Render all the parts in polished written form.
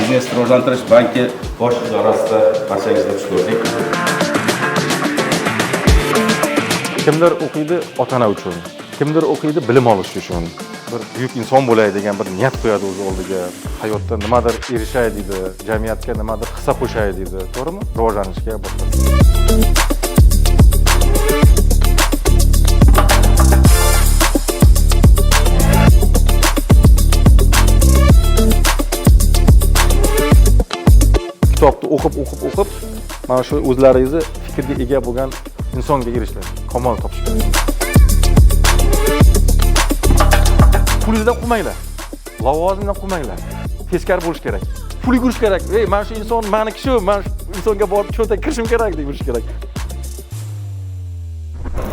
Biznes rivojlantirish banki bosh idorasida barchangizni xush ko'rdik. Kimdir o'qiydi ota ona uchun, kimdir o'qiydi bilim olish uchun, bir buyuk inson bo'lay degan bir niyat qo'yadi o'z oldiga, hayotda nimadir erishay deydi, jamiyatga nimadir hissa qo'shay deydi, to'g'rimi? Rivojlanishga, boshqa. Kitobni o'qib, o'qib, o'qib, mana shu o'zlaringizni fikrga ega bo'lgan insonga erishishlar, kamol topish kerak. Pulingizdan quvmanglar, lavozimdan quvmanglar. Teskari bo'lish kerak. Pul yugurish kerak. Ey, mana shu inson maniki shu, mana shu insonga borib cho'ntak kirishim kerak deb yurish kerak.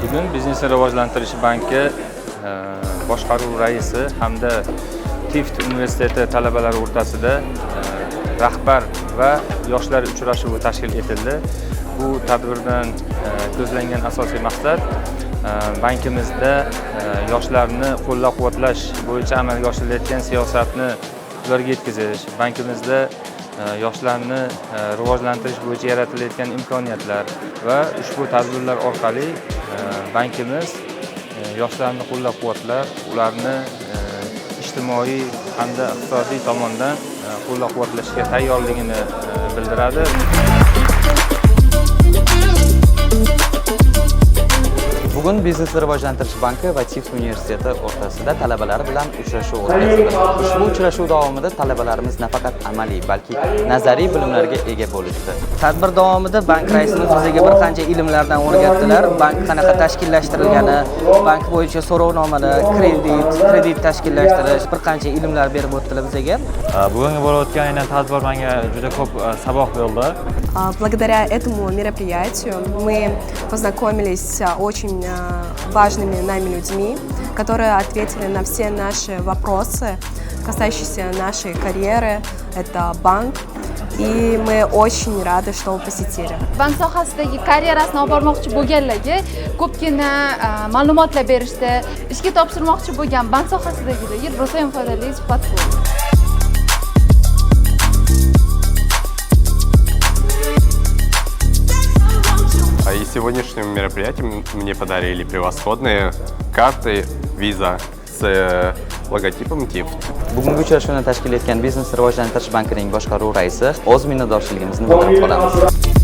Bugun Biznesni rivojlantirish banki boshqaruv raisi hamda Tift universiteti talabalari o'rtasida rahbar va yoshlar uchrashuvi tashkil etildi. Bu tadbirdan ko'zlangan asosiy maqsad bankimizda yoshlarni qo'llab-quvvatlash bo'yicha amalga oshirilayotgan siyosatni ularga yetkazish, bankimizda yoshlarni rivojlantirish bo'yicha yaratilayotgan imkoniyatlar va ushbu tadbirlar orqali bankimiz yoshlarni qo'llab-quvvatlab, ularni ijtimoiy hamda iqtisodiy tomondan qo'llab-quvvatlashga tayyorligini bildiradi. Bugun Biznesni rivojlantirish banki va Tift universiteti o'rtasida talabalar bilan uchrashuv o'tkazildi. Ushbu uchrashuv davomida talabalarimiz nafaqat amaliy, balki nazariy bilimlarga ega bo'lishdi. Tadbir davomida bank raisimiz bizga bir qancha ilmlardan o'rgatdilar. Bank qanaqa tashkillashtirilgani, bank bo'yicha so'rovnomalar, kredit tashkillashtirish, bir qancha ilmlar berib o'tdilar bizga. Bugungi bo'lib o'tgan aynan tadbir menga juda ko'p saboq berdi. Благодаря этому мероприятию мы познакомились с очень важными нами людьми, которые ответили на все наши вопросы, касающиеся нашей карьеры. Это банк. И мы очень рады, что посетили. Bank sohasidagi karyerasini olib bormoqchi bo'lganlarga ko'pgina ma'lumotlar berishdi. Ishga topshirmoqchi bo'lgan bank sohasidagilarga rosayam foydali suhbat bo'ldi. И сегодняшним мероприятием мне подарили превосходные карты Visa с логотипом TIFT. Bugungi uchrashuvni tashkil etgan Biznesni rivojlantirish bankining boshqaruv raisi o'z minnatdorchiligimizni bildirib qolamiz.